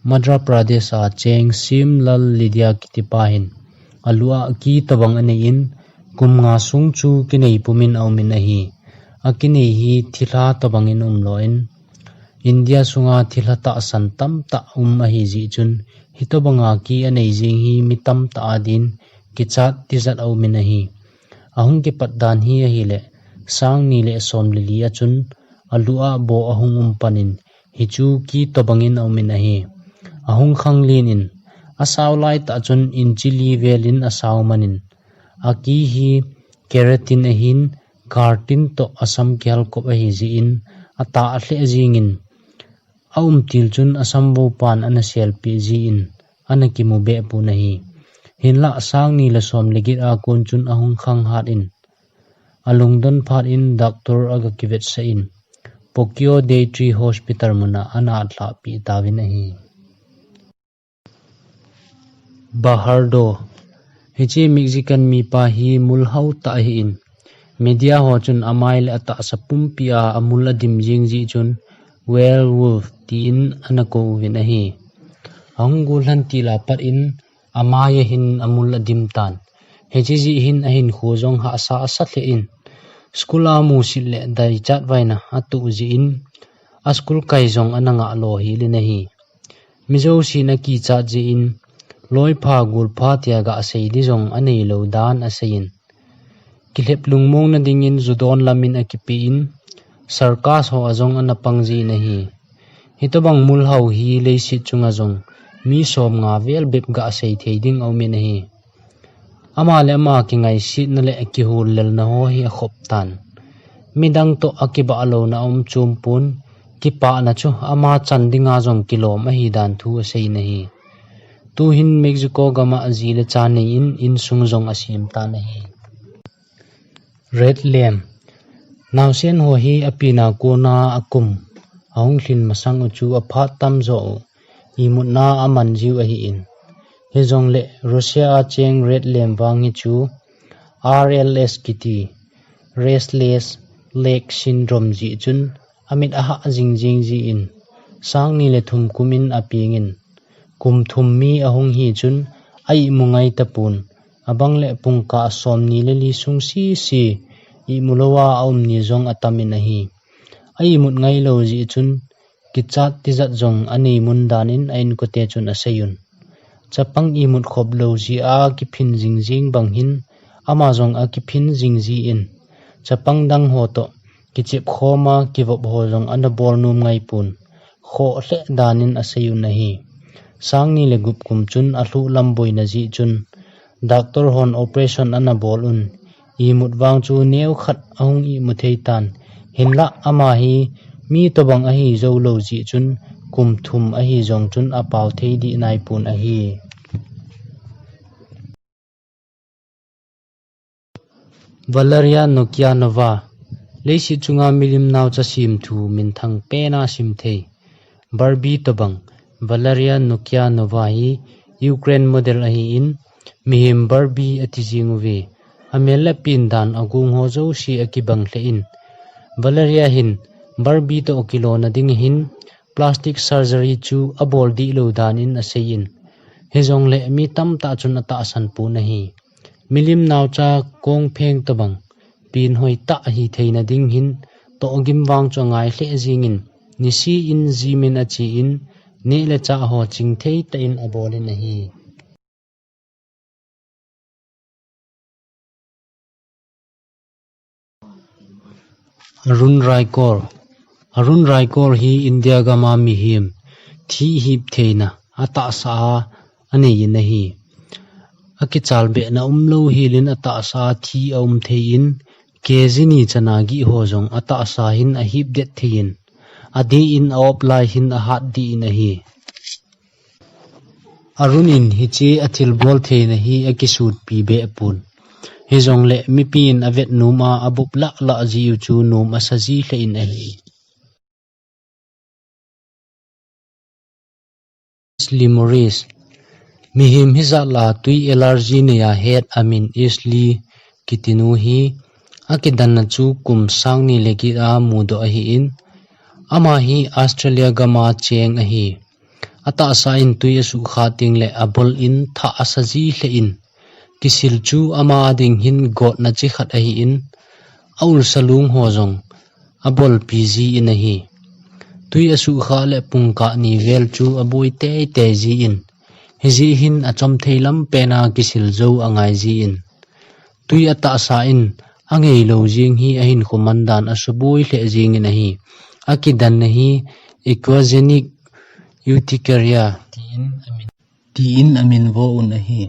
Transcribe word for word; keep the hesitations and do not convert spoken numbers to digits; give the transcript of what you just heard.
Madhya Pradesh a cheng Simlal Lydia kitipa hin alua ki tobang anei in, kum nga sung chu kinei pumin aumin ahi. Akinei hi thilha tobangin umlou in, India sunga thilha tahsan tamtah um ahi jeh chun, hitobanga ki anei jing hi mi tamtah adin kichat tijat aumin ahi. Ahung kipat dan hi ahileh, sang ni le som le li a chun, alua bo ahung um panin, hichu ki tobangin aumin ahi. Ahung khanglen in, asao laitah chun inchi li velin asao manin, aki hi keratin ahin, keratin toh asam kihal kop ahi jeh in, atah lheh jingin, aum til chun asam vo pan ana selpeh jeh in, ana kimu behpon ahi. Hinlah sang ni le som le get a kon chun ahung khang hat in, alungdon phat in doctor aga kivetsah in, Pokio Day Tree Hospital muna ana atlhah peh tauvin ahi. Bahardo. Hiche Mexican mipa hi mulhao tah ahin, media ho chun amai le atahsa pumpi a amul adim jing jeh chun werewolf tin ana kouvin ahi. Ahung gollhan til a pat in amai ahin amul adim tan. Hiche jeh hin ahinkho jong hahsa asa lheh in, school a musit le dai chatvaina atoh jeh in, aschool kai jong ana ngah lo hel in ahi. Mi jousen akichat jeh in, loipha golpha tia gasei di jong aneilou dan aseiyin, kilhep lungmong na dingin judon lamin akipe in, circus ho a jong ana pang jin ahi. Hitobang mulhao hi leiset chunga jong mi som nga vel bep gasei thei ding aumin ahi. Ama le ama kingaisetna le kihullelna ho hi akhop tan. Midang toh akibah louna aum chom pon, kipana chu ama chan dinga jong kilom ahi dan thu aseiyin ahi. Tuhin Mexico gam a ji le cha nei in, insung jong asem tan ahi. Red Lamb. Naosen ho hi apen a kona akum ahung lhin masang u chu aphat tamjo u, imutna aman jiu ahin. Hijongle Russia a cheng Red Lamb vang hi chu R L S kiti, Restless Leg Syndrome jeh chun amit ahah jing jing jin, sang ni le thum kum in apengin, kum thum mi ahung hi chun a-imu ngai tapon, abang le pungkah som ni le li sung sese imu louva aum ni jong atamin ahi. A-imut ngai lou jeh chun kichat tijat jong anei mun danin a-inkote chun aseiyun. Chapang imut khop lou jeh a kiphin jing jing bang hin ama jong akiphin jing jin, chapang dang ho toh kichep khom a kivop ho jong ana bol nom ngai pon, khoh lheh danin aseiyun ahi. Sang ni le gup kum chun alhuh lam boina jeh chun, doctor hon operation ana bol un, imut vang chu neokhat ahung imu thei tan, hinlah ama hi mi tobang ahi jou lou jeh chun, kum thum ahi jong chun apao thei dih nai pon ahi. Valeria Nokyanova, leiset chunga milim naocha semthu minthang pen a simthei. Barbie tobang, Valeria Nokyanova hi Ukraine model ahin, mihem Barbie ati jing uve. Amel le apen dan agong ho jouse akibang lheh in, Valeria hin Barbie toh kilona ding hin plastic surgery chu abol dih lou danin aseiyin. Hijongle mi tamtah chun atahsan pon ahi. Milim naocha kongpheng tobang, pen hoitah ahi theina ding hin tohgim vang chu angai lheh jingin, nisih in gym in achen, neh le chah ho chingthei tah in abolin ahi. Arun Raikor. Arun Raikor hi India gam a mihem thi hip theina atahsa a anei in ahi. Akichalbehna umlou helin atahsa a thi aum thei in, K G ni chana gih ho jong atahsa hin ahip det thei in, adeh in a-op lai hin ahat dih in ahi. Arun in hiche athilbol theina hi akisutpi beh pon. Hijongle mipi in avet nom a, abup lah lah jiu chu nom asa ji lheh in ahi. Ashley Morris. Mihem hijat lah a tui allergy nei a het amin Ashley kiti nu hi akidanna chu kum sang ni le get a mudoh ahin, ama hi Australia gam a cheng ahi. Atahsa in tui asukha tengle abol in thah asa ji lheh in, kisil chu ama ding hin gotna chi khat ahin, aulsa lung ho jong abolpi ji in ahi. Tui asukha le pungkah ni vel chu aboi teitei ji in, hijeh hin achom thei lam pena kisil jou angai ji in, tui atahsa in angeilou jing hi ahinkho man dan asuboi lheh jing in ahi. Akidan na hi aquagenic urticaria tin amin, tin amin vo un ahi.